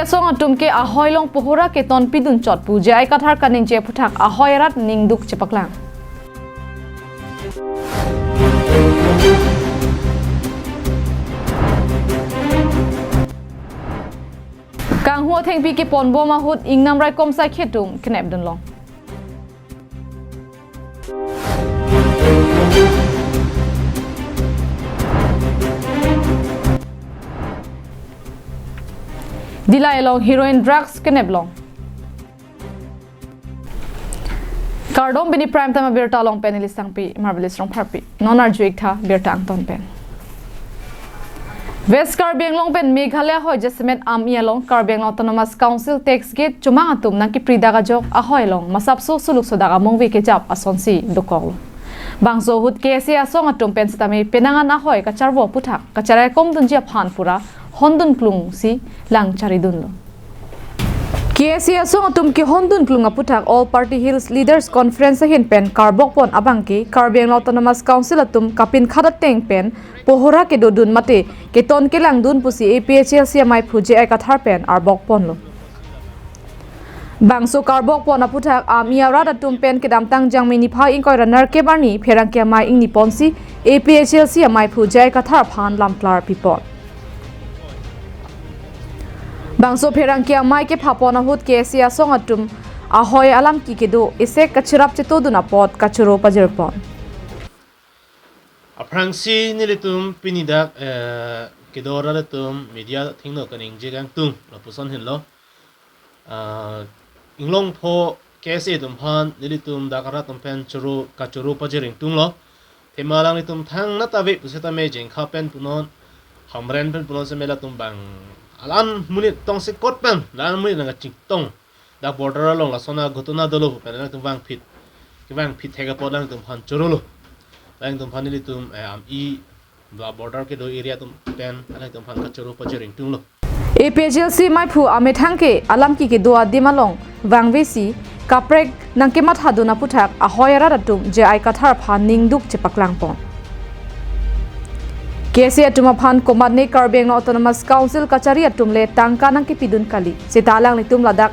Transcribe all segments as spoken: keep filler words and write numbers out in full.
Asong atum ke ahoi along pohora keton pidun chot pu J I Kathar kaningje aphuthak ahoi arat ningduk chepaklang. Kanghu athengpi keponbom ahut ingnam raikom saikhi atum kenep dunlong. Dillai along heroin drugs kenep long. Kardom, pini Prime Time abirta along pen neli Sangpi Marvelous Rongpharpi. Non arju-ik tha birta angton pen. West Karbi Anglong pen Meghalaya ahoi jasemet Amei along Karbi Anglong Autonomous Council tax gate chomang atum nangkepri dak ajok ahoi along masapso suluk sodak amongve kejap asonsi dokoklo. Bangso ahut K S A asong atum pen sitame penang an ahoi kacharvo aphuthak kacharaikom dunji aphan pura hondun klungsi lang charidunlo. K S A asong atum kehondun klung aphuthak All Party Hills Leaders Conference ahin pen karbokpon abangke Karbi Anglong Autonomous Council atum kapinkhat ateng pen pohora kedodun mate keton kelangdun pusi A P H L C amaiphu J I Kathar pen arbokponlo. Bangso karbokpon aphuthak Amei arat atum pen kedamtang Jangmi niphai ingkoi ra nerkep arni pherangke amei ingniponsi A P H L C amaiphu J I Kathar aphan lamklar pipon. Bangso pherangke amei kephapon ahut K S A asong atum ahoi alamki kedo isek kachirap chetodun apot kachoro pajirpon. Aphrangsi nelitum pini dak eh, kedo arat atum media thengno kaningje kangtung lapuson henlo. Ah, inglong pho K S A atum aphan nelitum dak arat atum pen choro kachoro pajir ingtunglo. Thema alanglitum thangnat ave pusitame Jengkha pen punon, Hamren pen punon seme latum bang alam monit tongsekot pen, alam monit nangkachingtong. Dak border along lason aghotona dolo pen alangtum vangphit. Kevangphit thek apot alangtum aphan chorolo. Alangtum aphan nelitum eh, Amei ba border kedo area atum pen alangtum aphan kachoro pajir ingtunglo. A P H L C amaiphu amethang ke alamki kedo adim along vangvesi kaprek nangkemathadun aphuthak ahoi arat atum J I Kathar aphan ningduk chepaklangpon. K S A atum aphan komatne Karbi Anglong Autonomous Council kachari atum le tangka nangkepidun kali. Seta alanglitum ladak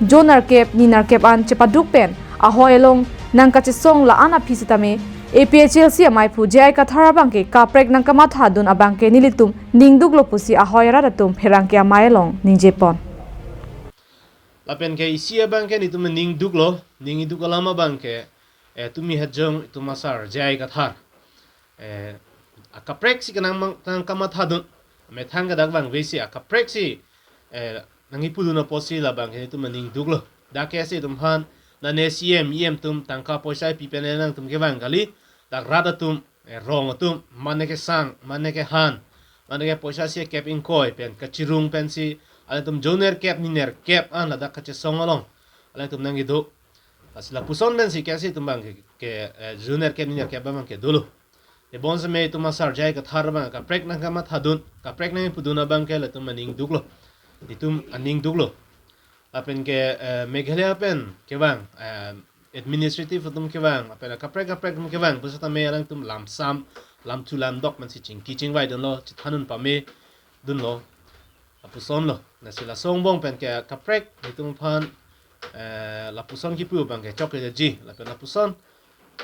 jo nerkep ni nerkep an chepaduk pen ahoi along nangkachesong la-an aphi sitame A P H L C amaiphu J I Kathar abangke kaprek nangkemathadun abangke nelitum ningduklo pusi ahoi arat atum pherangke amei along ningjepon. Lapen ke isi abangke nelitum ningduklo, ningduk alam abangke eh, tumi hajong itum asar J I Kathar. Eh, akaprek si kenang mang tang kamathadun. Methang ke dak vangvesi akaprek si eh, nangkipudun apotsi labangke nelitum ningduklo. Dak K S A atum aphan, nane C M, E M atum tangka poisa pi pen alangtum kevang kali. Dak rat atum, eh, rong atum, mane kesang, mane kehan, mane ke poisa si kep ingkoi pen kachirung pensi alangtum jo nerkep ni nerkep an ladak kachesong along alangtum nangkedo. Lasi lapuson pensi K S A atum abangke, ke, eh, jo nerkep ni nerkep abangke dolo. Tebonseme itum asar J I Kathar abang kaprek nangkamathadun, kaprek nangkipudun abangke latum aningduklo. Itum aningduklo. Lapen ke eh, Meghalaya pen kevang eh, administrative atum kevang, lapen kaprek kaprek atum kevang pusitame alangtum lamsam, lamthu lamdok pensi chingki chingvai dunlo, chethandun pame dunlo. Lapusonlo. Lasi laso angbong pen ke kaprek itum aphan eh, lapuson kipu abangke chok keji. Lapen lapuson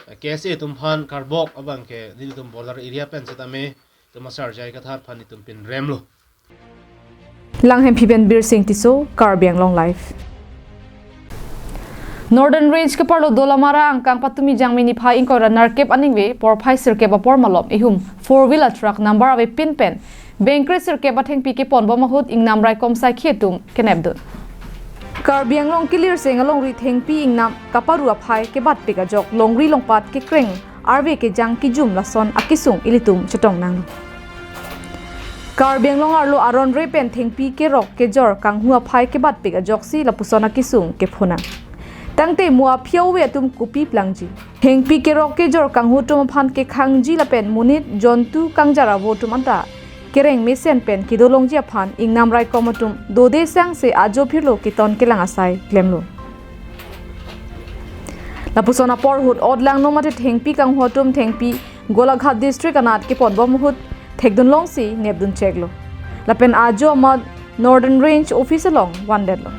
eh, K S A atum aphan karbok abangke nelitum border area pen sitame itum asar J I Kathar aphan itum pinremlo. Langhemphi pen Birsing Tisso, Karbi Anglong Live. Northern Range keparlo Dolamara angkang patumi Jangmi niphai ingkoi ra nerkep aningve porphai sirkep apor malom ihum four wheeler truck number avepin pen bengkre sirkep athengpi keponbom ahut ingnam raikom saikhi atum kenepdun. Karbi Anglong kelirseng alongri thengpi ingnam kaparu aphai kebatpik ajok longri longpat kekreng arve kejang kijum lason akesung ilitum chetong nanglo. Karbi Anglong arlo aron re pen thengpi kerok kejor kanghu aphai kebatpik ajoksi lapuson akesung kephonang. Tangte mo aphi ave atum kopi plangji. Thengpi kerok kejor kanghu atum aphan kekhangji lapen monit jontu kangjar avo atum anta kereng mesen pen kedolongji aphan ingnam raikom atum dode sangse ajo phirlo keton kelang asai klemlo. Lapuson apor ahut odlangno mate thengpi kanghu atum thengpi Golaghat district anat keponbom ahut thekdunlongsi nepdun cheklo. Lapen ajo amat Northern Range Office along vandetlo.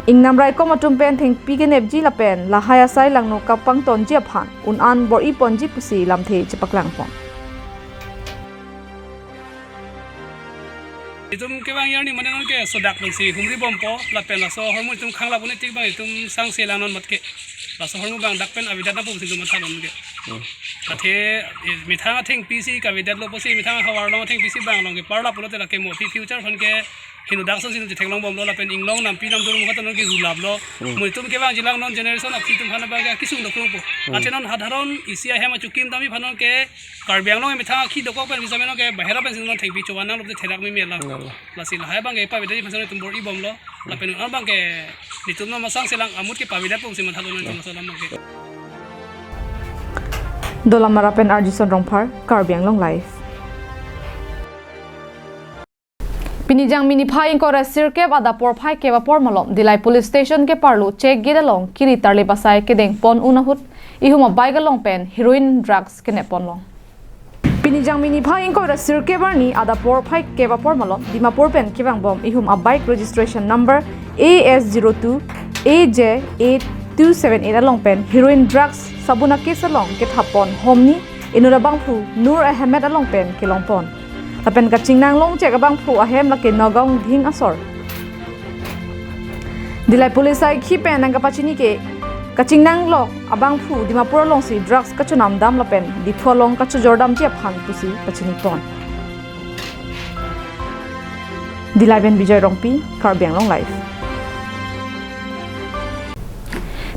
Ingnam raikom atum pen thengpi kenepji lapen lahai asai langno kapangtonji aphan un-an bor-iponji pusi lamthe chepaklangpon. Itum kevang arni mane nonke sodak pensi humri bompo lapen laso ahormu itum khangla puni tik bang itum sangse lang non matke. Laso ahormu bang dak pen avedet nangpo pusi itum matha nonke. Hmm. Athe, eh, methang athengpi si kavedetlo pusi methang havar along athengpi si bang along ke parla pulote lake mo aphi future aphan ke hinu dak sonsi itum chetheklong bomlo lapen inglong nampi namdur mukha ta nonke julaplo. Hmm. Mo itum kevangji lang non generation aphi atum aphan bang ke kesung dokrongpo. Hmm. Athe non hadharon isi ahem achukim dami aphan nonke Karbi Anglong methang akhi dokok pen visa meno ke bahera pensi non thengpi chovan nanglote therak meme lang. Nanglo. Lasi lahai bang ke pavedetji aphan itum bor-ibomlo. Lapen un-an bang ke nitum non masangse lang amut ke pavedetpo pusi mathalo non itum laso alam bang ke. Dolamara pen Arjison Rongphar, Karbi Anglong Live. Pini Jangmi niphai ingkoi ra sirkep adap porphai kep apor malom Dillai Police Station keparlo check gate along kiri tarlip asai kedengpon un ahut ihum abike along pen heroin drugs kenepponlong. Pini Jangmi niphai ingkoi ra sirkep arni adap porphai kep apor malom Dimapur pen kevangbom ihum abike registration number A S zero two A J eight two seven eight along pen heroin drugs sabun a-case along kethappon homni inut abangphu Nur Ahmed along pen kelongpon. Lapen kachingnanglong check abangphu ahem lake Nagaon Dhing asor. Dillai Police aikhi pen nangkapachini ke kachingnanglok abangphu Dimapur alongsi drugs kachonamdam lapen Diphu along kachojordamji aphan pusi pachinipon. Dillai pen Bijoy Rongpi, Karbi Anglong Live.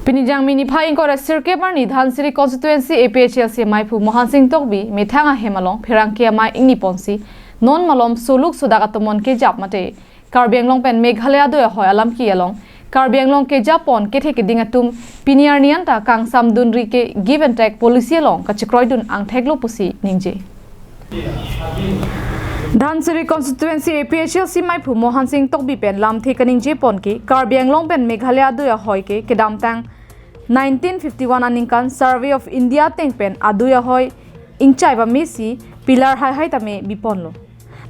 Pini Jangmi niphai ingkoi ra sirkep arni Dhansiri Constituency A P H L C maiphu Mohan Singh Tokbi methang ahem along pherangke amei ingniponsi non malom soluk sodak atomon kejap mate Karbi Anglong pen Meghalaya adui ahoi alam ki along Karbi Anglong kejappon kethe keding atum pini arni anta kangsamdunri ke give and take policy along kachekroidun angtheklo pusi ningje. Dhansiri Constituency A P H L C maiphu Mohan Singh Tokbi pen lamthe kaningjepon ke Karbi Anglong pen Meghalaya adui ahoi ke kedamtang nineteen fifty-one aningkan Survey of India ateng pen adui ahoi ingchai pamesi pillar haihai tame biponlo.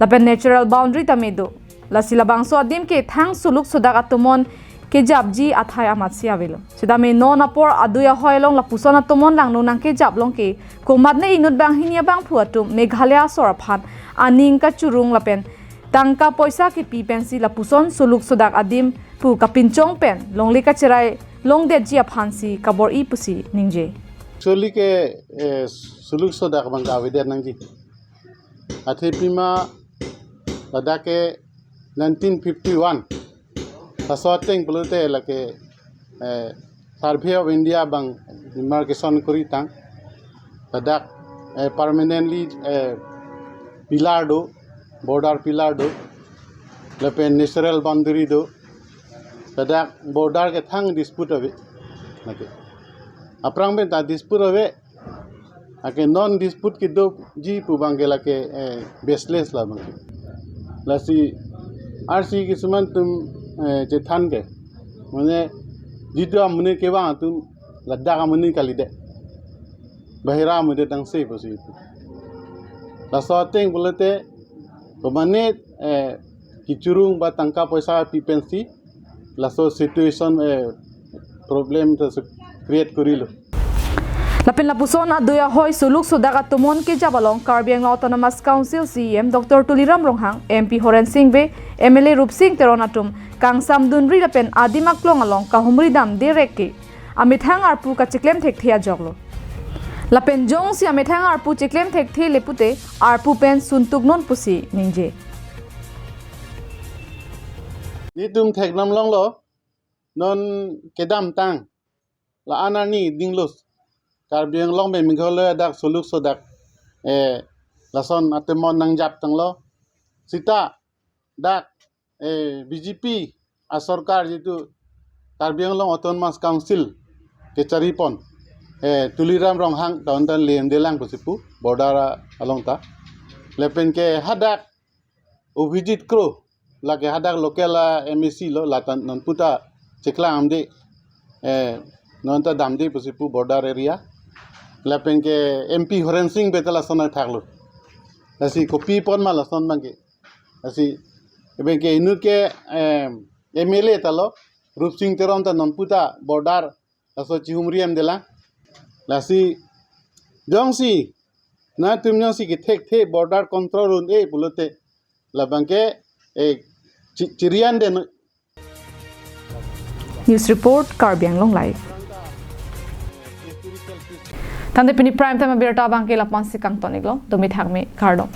Lapen natural boundary tame do. Lasi labangso adim ke thang soluk sodak atomon kejapji athai amatsi avelo. Sitame non apor adui ahoi along lapuson atomon langno nangkejaplong ke komatne inut banghini abangphu atum Meghalaya asor aphan aning kachurung lapen tangka poisa kepi pensi lapuson soluk sodak adim pu kapinchong pen longle kacherai longdetji aphansi kabor-i pusi ningje. Actually ke, eh, soluk sodak abang ke avedet nangji. Athe pima ladak ke nineteen fifty-one laso ateng pulote lake, eh, Survey of India abang demarcation kori tang. Ladak, eh, permanently, eh, pillar do, border pillar do, lapen natural boundary do. Ladak border ke thang dispute ave. Lake. Aphrang pen ta dispute ave. Lake non dispute kedoji pu abang ke lake, eh, baseless la abang ke. Lasi arsi kisuman atum, eh, chethan ke. Mane jitu amonit kevang atum ladak amonit kalidet. Bahira amonit tangse pusi. Laso ateng pulote komatne, eh, kechurung ba tangka poisa pi pensi laso situation, eh, problem ta su create korilo. Lapen lapuson adui ahoi soluk sodak atomon kejap along Karbi Anglong Autonomous Council C E M Doctor Tuliram Ronghang, M P Horen Sing Bey, M L A Rupsing Teron atum kangsamdunri lapen adim aklong along kahumri damde rek ke amethang arpu kacheklem thekthe ajoklo. Lapen jongsi amethang arpu cheklem thekthe le pute arpu pen suntuk non pusi ningje. Netum theklong longlo, non kedamtang la-an arni dinglos Karbi Anglong pen Meghalaya dak soluk sodak, eh, lason atomon nangjap tanglo. Sita dak, eh, B J P asorkar jitu Karbi Anglong Autonomous Council kecharipon, eh, Tuliram Ronghang ta undan lem delang pusi pu border a-, along ta. Lapen ke hadak Abhijit Kro, lake hadak local a-M A C lo, lata non puta cheklang amde, eh, non ta damde pusi pu border area. Lapen ke M P Horen Sing Bey ta lason athaklo. Lasi kopi pon ma lason abang ke. Lasi Lapen ke inut ke, em, M L A ta lo, Rupsing Teron ta nonpu ta border laso chihumri em de lang. Lasi jongsi, nangtum jongsi kethekthe border control un-e pulote, labang ke, eh, chi-, chiri-an de no. News report, Karbi Anglong Live. Tangte pini prime time abirta abang ke lapu-an si kangton-iklo, domi thakmi, kardom.